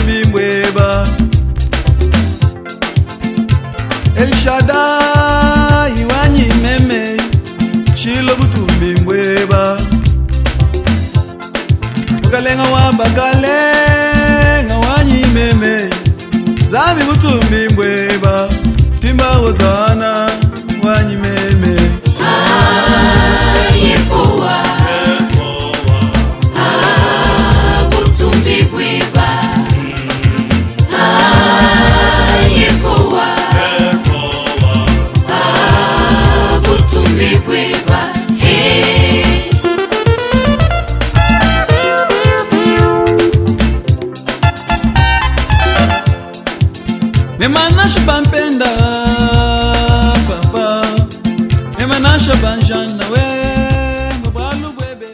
butumbi mbweba El Shaddai wanyi meme Shilo butumbi mbweba Mukalenga wa bakalenga wanyi meme Nzambi butumbi mbweba Timba hosana wanyi meme Ah, Yehowa Ah, butumbi bweba Ah, Yehowa Ah, butumbi bweba Hey. Memanasha bampenda papa Memanasha banjana we mabwalu bwebe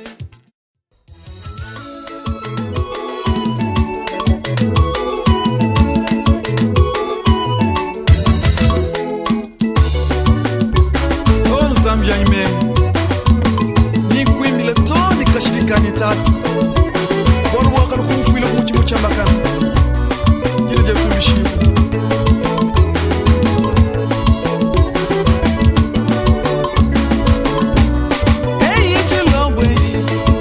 O Nzambi yanyi meme Nikwimbile to nikashirikani tatu Bwalu bwakala kumfuile kumuchimo cha makana Kile je tumishiwe Eyi Chilobwe,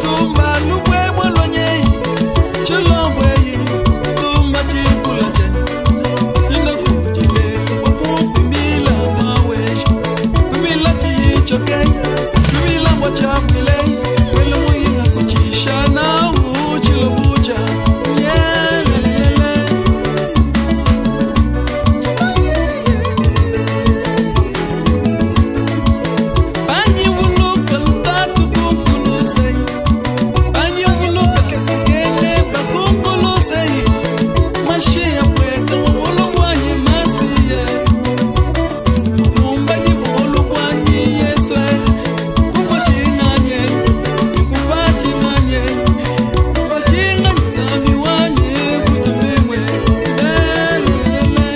tumba lubwebwe lwanye. Chilobwe, tumba chikula che. Inokujile, wakukumila mawesh. Kumila chichoke, kumila mwachapile. Wele muyina kuchisha na uchilobucha. Yelelele. Banyivuluka lutatu kukulusei Banyivuluka kekele bakukulusei Mashiya pweka mulubwanyi masiye Mumbanyi mulubwanyi Yeswe Kumbachinganye, kumbachinganye Kumbachinganye zambi wanye kutumimwe Lelelele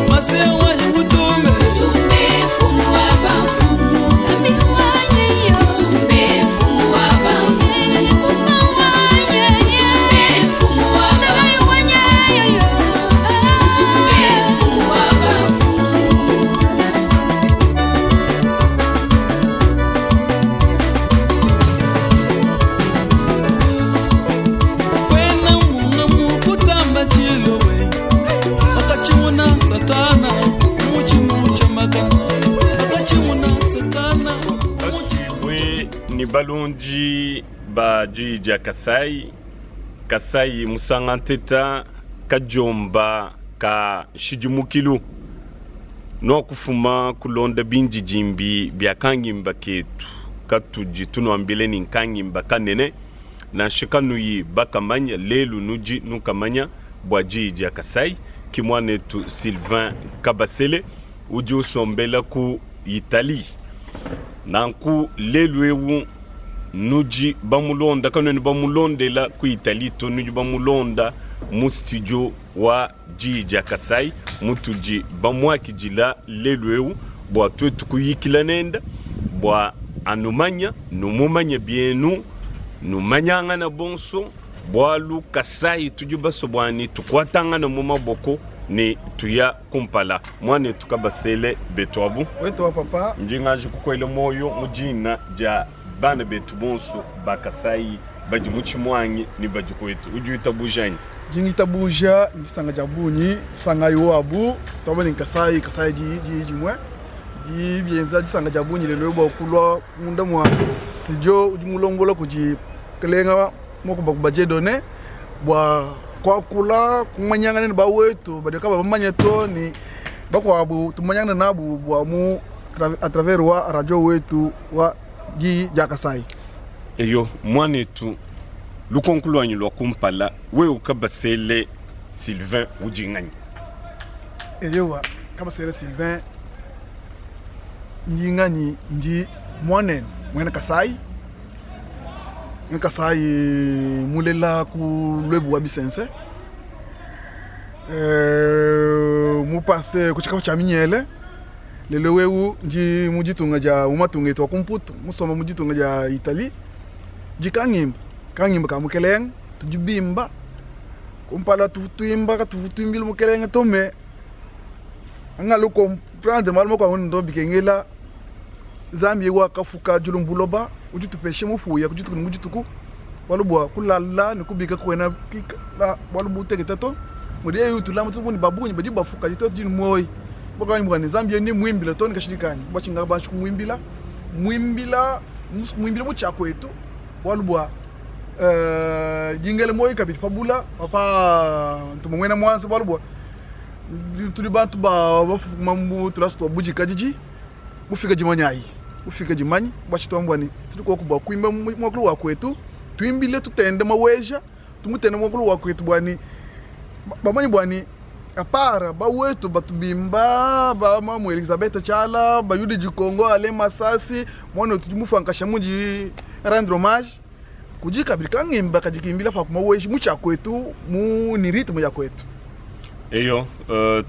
Masia wanyi mutumbe Tumbe mfumu wa bamfumu, tumbe mfumu wa bamfumu, tumbe mfumu wa bamfumu, tumbe mfumu wa bamfumu. Kwena munga mukutamba chilowe Wakachimuna satana Muchimu makana Wakachimuna satana Basuibwe ni balongi ba diyi dia Kasai, Kasai musanga nteta kadiomba ka nshidimukilu nuakufuma kulonda bindidimbi bia kangimba ketu katudi tunuambile ni nkangimba kanene nansha kanuyi bakamanya lelu nudi nukamanya bua diyi dia Kasai ki muanetu Sylvain Kabasele udi usombela ku Italie. Nanku lelu eu nudi bamulonda, kanuena bamulondela ku Italie to, nudi bamulonda mu studio wa Diyi dia Kasai mutudi bamuakidila lelu eu bua tuetu kuyikila nenda bua anumanya, numumanya bienu, numanyangana bonso, bualu Kasai tudi basue bua ne tukuatangana mu maboko ne tuya kumpala. Muanetu Kabasele betuabu. Wetu wa papa. Ndi nganji kukuela muoyo mu dina dia bana betu bonso ba Kasai badi mu tshimuangi ne badi kuetu. Udi witabuja anyi? Ndi ngitabuja ne disanka dia bungi. Sangayi wabu tuamba ne Kasai, Kasai di di dimue di bienza disanka dia bungi lelu bua kulua munda mua studio udi mulombola kudi Mukalenga Mukubakuba Dieudonne bua kuakula kumanyangana ne bawetu badi kabayi bamanye to ne bakuabu tumanyangane nabu bua mu a travers wa radio wetu wa Diyi dia Kasai. Eyo, muanetu, lukonko luanyi lua kumpala, wewe Kabasele. Sylvain udi nganyi? Eyowa, Kabasele Sylvain ndi nganyi? Ndi muanenu muena Kasai, muena Kasai mulela ku Luebu wa Bisense, mupase ku tshikafa tshia Minyele. Lelo eu ndi mu ditunga dia mu matunga etu a ku Mputu, musomba mu ditunga dia Italie. Ndi kangimba, kangimba ka mukelenge, tudi bimba kumpala tuvua tuimba katuvua tuimbila mukelenge to mais angalu comprendre malu makuabu ndo bikengela Nzambi wakafuka diulu buloba udi tupeshe mupuya ku dituku ne ku dituku bualu bua kulala ne kubika kuena kuikala bualu butekete to mudi yeye utulama tudi ba bungi badi bafuka kadi tuetu tudi ne muoyo bua ne Nzambi yeye nemuimbile to ne kashidi kanyi bua tshinga banji kumuimbila muimbila muimbila mu tshia kuetu bualu bua dingele muoyo kabidi pa bula papa ntuma muena muanza bualu bua tudi bantu ba bafuma mu tulasa tua budikadidi bufika dimanyayi bufika dimanyi bua tshituambua ne tudi kuoku bua kuimba muakulu wa kuetu tuimbile tutende maweja tumutende muakulu wa kuetu bua ne bamanyi bua ne apara bawetu batu bimba ba mamu Elisabeth Tshiala bayudi du Congo Alain Masasi muana wetu mufankasha mudi rendre hommage kudi kabidi kangimba kadi kimbila pa maweji mu tshia kuetu mu ni rythme ya kuetu. Eyo,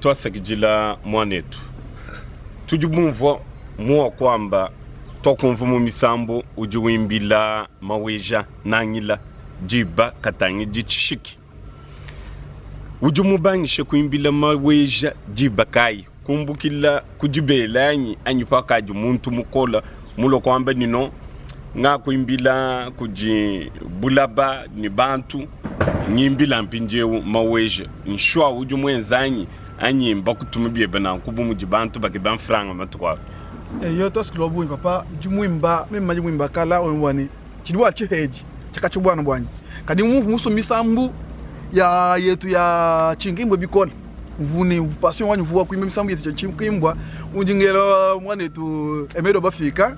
tuasakidila muanetu. Tudi bumvua mua kuamba tuakumvua mu misambu udi wimbila maweja nangila diba katangidi tshishiki. Udi mubangishe kuimbila maweja diba kayi? Kumbukila ku dibela anyi anyi pakadi muntu mukola mulua kuamba ni no ngakuimbila kudi bulaba ne bantu ngimbila mpindieu maweja nshua udi muenza anyi anyi mbakutuma biebe nanku bu mudi bantu bakeba mfranga matuku aa? Eyo tuasikila bungi papa ndi muimba meme ndi muimba kala oyo ne tshidi wa tshihedi tshakatshi buana buanyi kadi mumvu musu misambu ya yetu ya tshinkimbwe bikole mvua ne passion wanyi mvua kuimba misambu yetu ya tshinkimbwa undi ngela muanetu Emedo bafika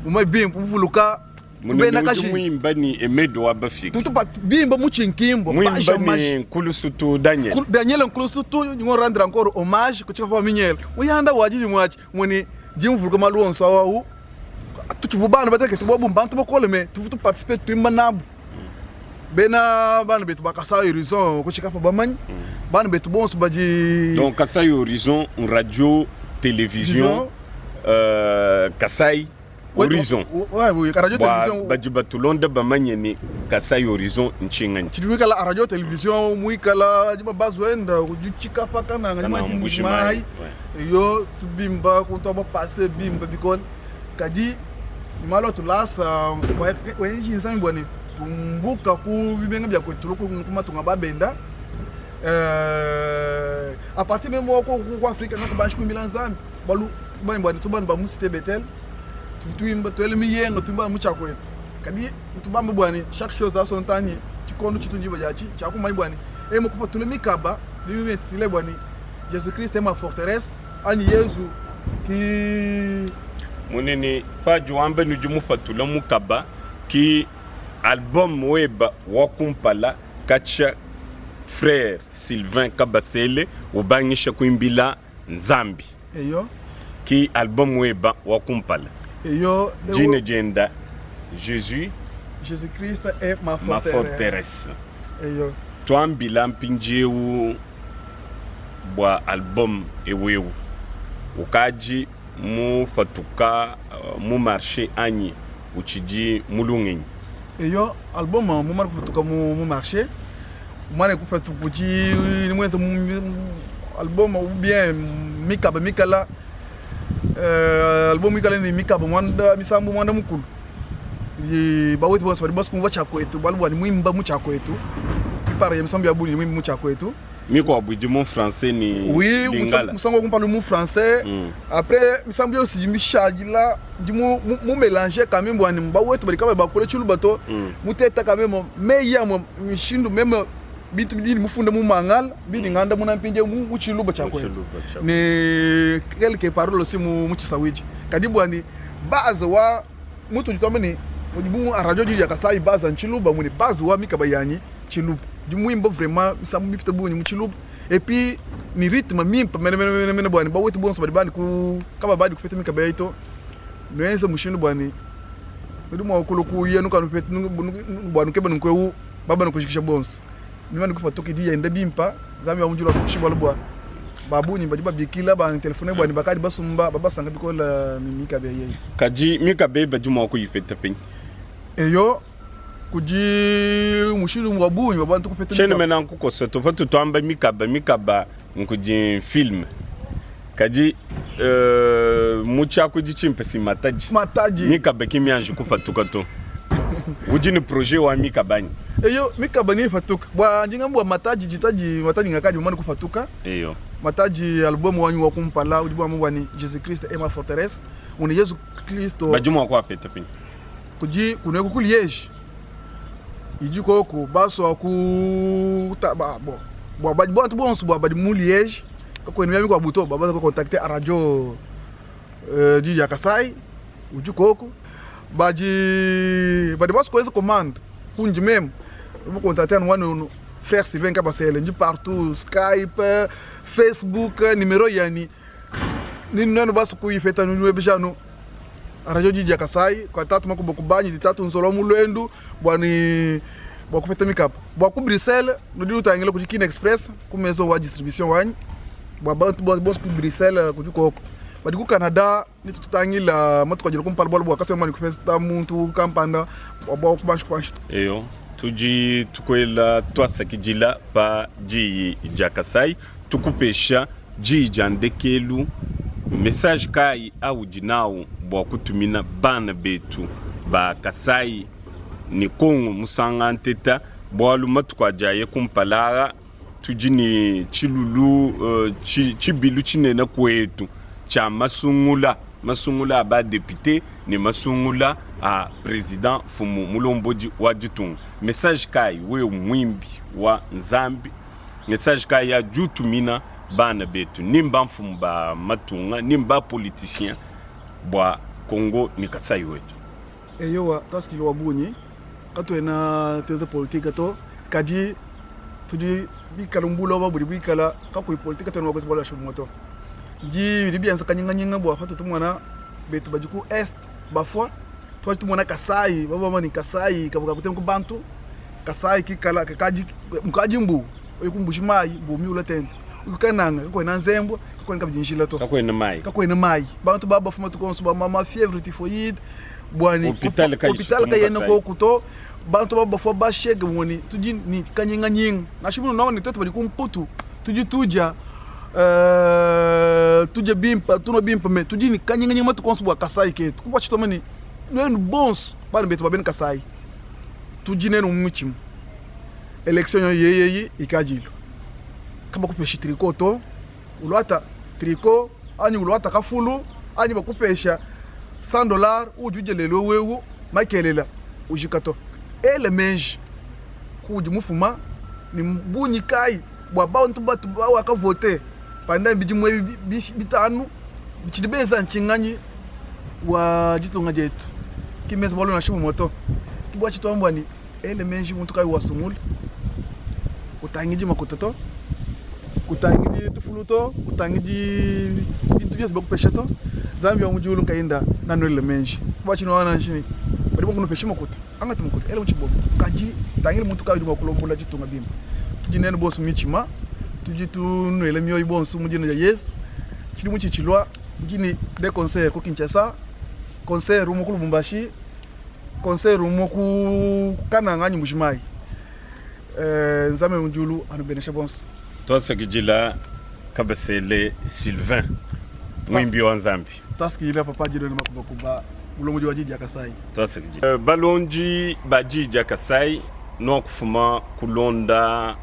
umai bimpe mvuluka Munene udi muimba ni Emedo wa bafika tutu bimba mu tshinkimbwa muimba ni Nkulusutu Daniel Daniel Nkulusutu ngo rendre encore hommage ku tshikafa minyela uyanda wajiji mwachi mwene jimvuluka malu onso awu tutshivua bana batekete bobu mbantu bakole me tuvua tuparticipe tuimba nabu bena bana betu ba Kasai Horizon ku tshikapa bamanyi bana betu bonso badi donc Kasai Horizon radio télévision Kasai Horizon radio télévision badi batulonda bamanye ni Kasai Horizon ntshinganyi tshidi muikala radio télévision muikala dima bazuenda udi tshikapa kananga dima Mbuji-Mayi yo tubimba kuntu aba passe bimba bikole kadi malo tulasa wenji nzambi bwane tumbuka ku bimenga bia kwetu ku matunga babenda à partir même ku ku Afrika ngaka banshi kuimbila nzambi balu bani bwane tubani ba musite Bethel tuimba tuele miyenga tuimba mu tshia kwetu kadi tubamba bwane chaque chose a son temps tshikondo tshitu ndiba diatshi tshiakumanya bwane emo tule mikaba bimintitile bwane Jésus Christ est ma forteresse ani Yezu ki munene paji wamba nudi mupatula mukaba ki album weba wa kumpala kacha frère Sylvain Kabasele ubangisha kuimbila Nzambi eyo ki album weba wa kumpala eyo jine jenda Jésus Jésus Christ est ma ma forteresse forteresse eyo twambila mpindieu bua album ewewu ukaji mupatuka mu marché anyi utshidi mulungenyi eyo album mumane kupatuka mu marché mumane kupatuka udi mwenza album ou bien mikaba mikala album ikala ni mikaba mwanda misambu mwanda mukulu baweti bonso badi basukumva tshia kwetu bualu bua ni mwimba mu tshia kwetu ipara ya misambu ya buni ni mwimba mu tshia kwetu mikuabu idi mu français ni oui lingala musango kumpala mu français après misambu yonso mishadila ndi mu mélanger quand même bwani bawetu badi kaba bakule tshiluba to muteta quand même meyi amwe mishindu même bintu bidi mufunda mu mangala bidi nganda muna mpindie mu tshiluba tshia kwetu ne quelques paroles aussi mu tshisawiji kadi bwani base wa mutu ditwamba ni mudibu radio di ya Kasai base ntshiluba muni base wa mikaba yanyi tshiluba. Ndi muimba vraiment misambu mipite bungi mu tshiluba et puis ni rythme mimpe menemene menemene bua ne bawetu bonso badi bandi ku kababandi kupeta mikaba eyi to. Nuenze mushindu bua ne nudi mua kulua kuya nukanupeta bua nukeba nunku eu babane kujikija bonso. Mimane kupatuka idi yenda bimpa Nzambi wa mu diulu atupishe bualu bua ba bungi badi babikila ba telefone bua ne bakadi basumba babasanka bikole ne mikaba eyi. Kadi mikaba eyi badi mua kuyipeta penyi? Eyo, kudi mushindu wa bungi wa bantu kupeta Tshiena mena nkukosa to patu tuamba mikaba mikaba nkudi film kadi euh, mu tshiakudi tshimpe si matadi matadi mikaba ki mianji kupatuka to udi ne projet wa mikaba anyi eyo mikaba ni ipatuka bua ndi ngamba bua matadi ditadi matadi ngakadi mumane kupatuka eyo matadi album wanyi wa kumpala udi buamba bua ni Jesus Christ est ma forteresse une Yesu Kristo badi mua kuapeta penyi Kudi kuneku ku Liege idi koku basua ku ta ba bon bua badi bantu bonso bua badi mu Liege kakuena miaba mikuabu to ba baza contacter a radio euh, di ya Kasai udi koku badi badi basua kuenza commande kundi meme bu contacter anu wanu frère Sylvain Kabasele ndi partout Skype Facebook numero yani ni nenu basua kuyipeta nudi webeja anu Radio Didi ya Kasai kwa tatu makuba kubanyi di tatu nzolo mu lwendu bua ni bua kupeta mikapa bua ku Bruxelles nudi nutangila kudi Kin Express ku maison wa distribution wanyi bua bantu bonso ku Bruxelles kudi koko badi ku Canada ni tutangila matuku adi kumpala bualu bua katuena mani kupeta muntu kampanda bua bua kubanshi kubanshi Eyo, tudi tukuela tuasakidila pa diyi dia Kasai, tukupesha Diyi dia ndekelu, Message kayi audi nawu bua kutumina bana betu ba Kasai ne Kongo musanga nteta bualu matuku adi aya kumpala aa tudi ne tshilulu tshibilu tshinene kuetu tshia masungula, masungula a ba depute ne masungula a president mfumu mulombodi wa ditunga. Message kayi wewe muimbi wa Nzambi Message kayi adi utumina bana betu ni mbamfumu ba matunga ni mba politiciens bua Congo ni Kasai wetu? Eyowa, tuasukila wa bungi, katuena tuenza politique to, kadi tudi bikala mu buloba budi buikala kakuyi politique katuena mua kuenza bualu nansha bumue to. Ndi bidi bienza kanyinganyinga bua patudi tumona betu badi ku est bafua, tudi tumona Kasai bavua bamba ne Kasai kavua kakutema ku bantu. Kasai kikala kakadi mukadi mbu oyo ku Mbuji Mayi mbu miula tente uku Kananga kakuena nzembua kakuena kabidi njila to kakuena mayi kakuena mayi bantu ba bafuma tukonso ba mama fievre typhoïde bwani Hopital kayi hopital mu kayena Kasai. koku to bantu ba bafua bashege bwani tudi ni kanyinga nyinga nansha muno nawo ni tuetu badi ku Mputu tudi tudia euh, tudia bimpa tunua bimpa me tudi ni kanyinga nyinga matuku onso bua Kasai ketu kubua tshitoma ni nuenu bonso bana betu ba bena Kasai Tudi nenu mu mitshima. Election yo yeyeyi ikadi ilua. Kabakupesha tricot to. Uluata tricot anyi uluata kafulu anyi bakupesha 100 dollars uudi udia lelu ewu makelela ujika to. Ela meji kuudi mufuma ne bungi kayi bua bantu batu bawaka vote panda bidimu ebi bitanu tshidi benza ntshinganyi wa ditunga dietu ki mbenza bualu nansha bumue to. Ke bua tshituamba ne, ele meji muntu kayi wasungula, kutangidi makuta to, kutangidi tufulu to, kutangidi bintu bionso bakupesha to. Nzambi wa mu diulu nkayenda nanuelele meji. Bua tshinyi nuawana ntshinyi? Badi mua kunupesha makuta, angata makuta, ela mu tshibombi. Kadi tangila muntu kayi udi mua kulombola ditunga bimpe. Tudi nenu bonso mu mitshima, tudi tunuela mioyo bonso mu dina dia Yezu. Tshidimu tshitshilua. Ndi ne de concert ku Kinshasa, concert umue ku Lubumbashi, concert umue ku Kananga anyi Mbuji-Mayi. Eh, Nzambi mu diulu anubenesha bonso. Tuasakidila Kabasele Sylvain, muimbi wa Nzambi. Tuasakidila Papa Dieudonne Makubakuba, mulombodi wa Diyi dia Kasai. Tuasakidila. Balondi ba Diyi dia Kasai, nuakufuma kulonda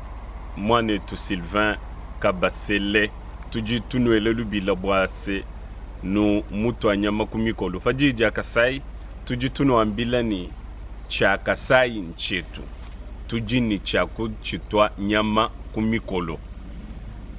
muanetu Sylvain Kabasele. Tudi tunuela lubila bua se nu mutua nyama ku mikolo pa diyi dia Kasai. Tudi tunuambila ne tshia Kasai ntshietu, tudi ne tshia kutshitua nyama ku mikolo.